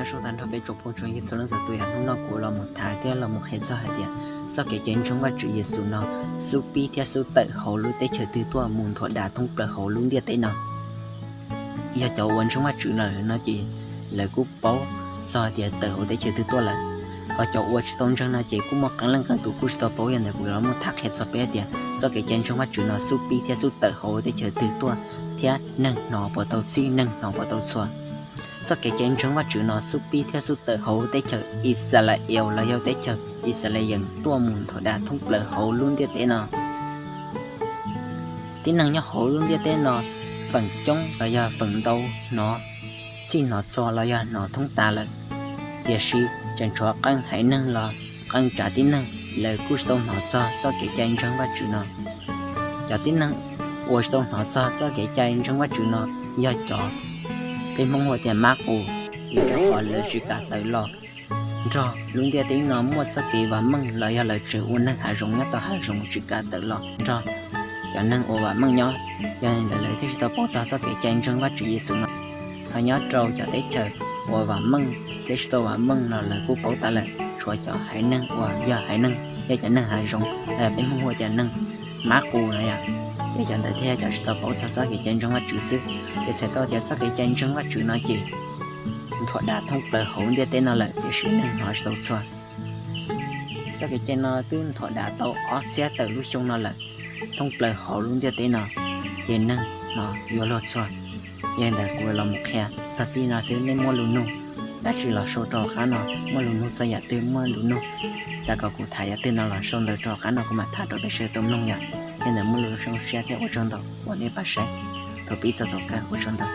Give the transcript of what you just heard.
Zoo tag nrho peb tsoom phooj tsoom ywg txhua leej txhua tus, yog hnub no kuv los mus tham thiab los mus qhia txog hais tias txoj kev cai ntseeg Vajtswv Yexus no xub pib thiab xub tawm hauv lub teb chaws twg tuaj mus nthuav dav thoob plaws hauv lub ntiaj teb no. Yog cov uas ntseeg Vajtswv no lawm no ces lawv kuj paub txog hais tias tawm hauv teb chaws twg tuaj lawm. Ho cov uas tsis tau ntseeg no ces kuj muaj qee leej qee tus kuj tsis tau paub, yog ntawd kuv los mus tham qhia txog peb tias txoj kev cai ntseeg Vajtswv no xub pib thiab xub tawm hauv teb chaws twg tuaj thiab neeg hnov puas tau txhij, neeg hnov puas tau txhua. Txoj kev cai ntseeg Vajtswv no xub pib thiab xub tawm hauv teb chaws Ixalayees los yog teb chaws Ixalayees tuaj mus nthuav dav thoob plaws hauv lub ntiaj teb no. Tib neeg nyob hauv lub ntiaj teb no feem coob los yog feem ntau hnov txhij hnov txhua los yog hnov thoob tas lawm. Tiam sis tseem tshuav qee haiv neeg los qee tsav tib neeg lawv kuj tsis tau hnov txog txoj kev cai ntseeg Vajtswv no. Cov tib neeg uas tsis tau hnov txog txoj kev cai ntseeg Vajtswv no yog cov peb Hmoob hu tias mab qus, vim rau qhov lawv tsis kam tawm los nrog lub ntiaj teb no muaj txoj kev vam meej los yog lawv tseem ua neeg hav zoov nyob tau hav zoov tsis kam tawm los nrog cov neeg uas vam meej nyob. Yog li ntawd lawv thiaj tsis tau paub txog txoj kev cai ntseeg Vajtswv Yexus no. Ho nyob rau cov teb chaws uas vam meej thiab tsis tau vam meej no lawv kuj paub tas lawm, tshuav cov haiv neeg uas yog haiv neeg yog cov neeg hav zoov los yog peb Hmoob hu tias neeg mab qus no yom. Ces cov ntawd thiaj cov tsis tau paub txog txoj kev cai ntseeg Vajtswv xwb. Ces txhais tau tias txoj kev cai ntseeg Vajtswv no ces nthuav dav thoob plaws hauv ntiaj teb no lawm tiam sis neeg hnov tsis tau txhua. Txoj kev cai no twb nthuav dav tau ob txhiab tawm lub xyoo no lawm thoob plaws hauv lub ntiaj teb no, ces neeg hnov yuav luag txhua. Yog li ntawd kuv los mus qhia txog txij no xwb, nej muaj lus nug dab tsi los sau rau qab no, muaj lus nug txog yam twg, muaj lus nug xav kom kuv tham yam twg no los sau ntawv rau qab no kuv mam tham rau peb sawv daws tau mloog yom. Yog li ntawd muaj lus zoo siab thiab ua tsaug ntau uas nej pab saib thaum pib txog thaum kawg, ua tsaug ntau.